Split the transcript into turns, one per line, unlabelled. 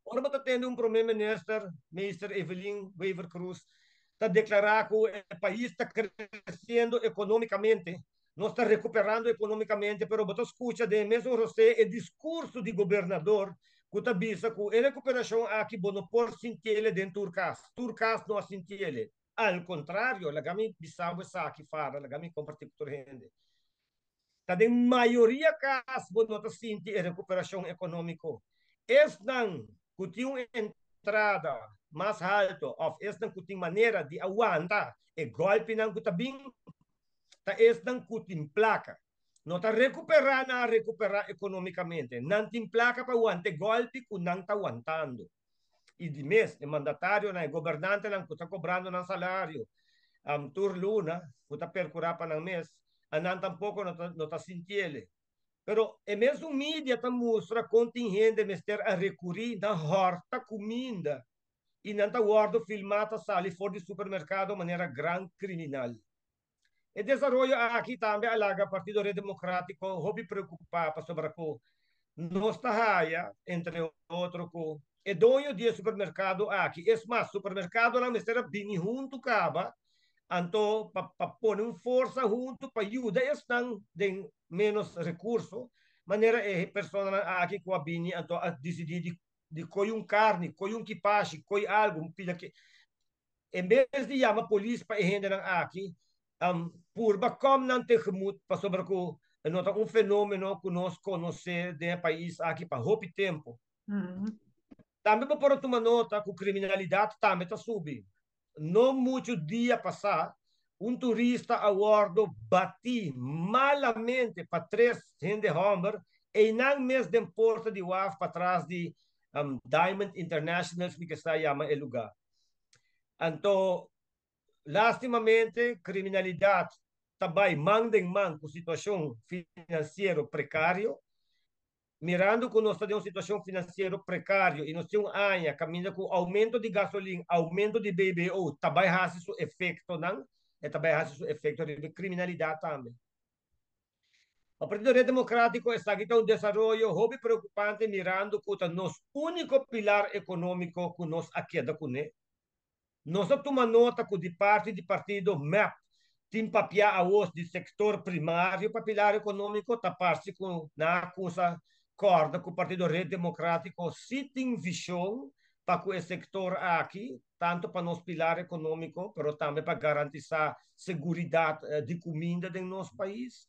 Ora bo ta tende un prome minister, Meester Evelyn Wever-Croes, ta declara cu e pais ta creciendo economicamente, nos ta recuperando economicamente, pero bo ta scucha den e mesun rosé e discurso di gobernador cu ta bisa cu e recuperacion aki bo no por sintiele den tur cas, tur cas no a sintiele. Al contrario, laga mi bisa bo esaki, Farah, laga mi comparti cu tur hende. Ta den mayoria cas bo no ta sinti e recuperacion economico. Esnan cu tin un entrada mas halto of esnan cu tin manera di a wanta e golpinan cu ta bin, ta esnan cu tin placa. No ta recupera nan a recupera economicamente. Nan tin placa pa wanta e golpi cu nan ta wantando. Y di mes e mandatarionan, e gobernantenan cu ta cobrando nan salario tur luna, cu ta percura pa nan mes, a nan tampoco no ta sintiele. Pero e mesun media ta mustra con tin hende mester a recuri na horta cuminda y nan ta wordo filma ta sali for di supermercado manera gran criminal. E desaroyo aki tambe a laga Partido Red Democratico hopi preocupa pasobra cu nos ta haya, entre otro, cu e doño di e supermercado aki, es mas, supermercadonan mester a bini hunto caba anto pa pone un forsa hunto pa yuda esnan den menos recurso, manera e personanan aki cu a bini anto a dicidi di coy un carni, coy un kipashi, coy algo, un pida ki. En bes di yama polis pa e hendenan aki, purba kom nan tegemoet pasobra ku no ta un fenomeno ku nos konosé den e pais aki pa hopi tempu. Tambe bo por a tuma nota ku kriminalidat tambe ta subi. No muchu dia pasá un turista a wòrdu batí malamente pa tres hende hòmber einan mes den porta di waf patras di Diamond International, mi ke sa yama e lugá. Anto, lastimamente, kriminalidat ta bai man den man ku situashon finansiero prekario. Mirando ku nos ta den un situashon finansiero prekario i nos tin un aña kaminda ku oumento di gasolin, oumento di BBO ta bai hasi su efektonan, e ta bai hasi su efekto riba e kriminalidat tambe. Pa Partido Red Democratico esaki ta un desaroyo hopi preocupante mirando cu ta nos unico pilar economico cu nos a keda cune. Nos a tuma nota cu di parti di partido mep tin papia awos di sector primario pa pilar economico, ta parce cu nan a cusa corda cu Partido Red Democratico si tin vision pa cu e sector aki, tanto pa nos pilar economico, pero tambe pa garantisa seguridad di cuminda den nos pais.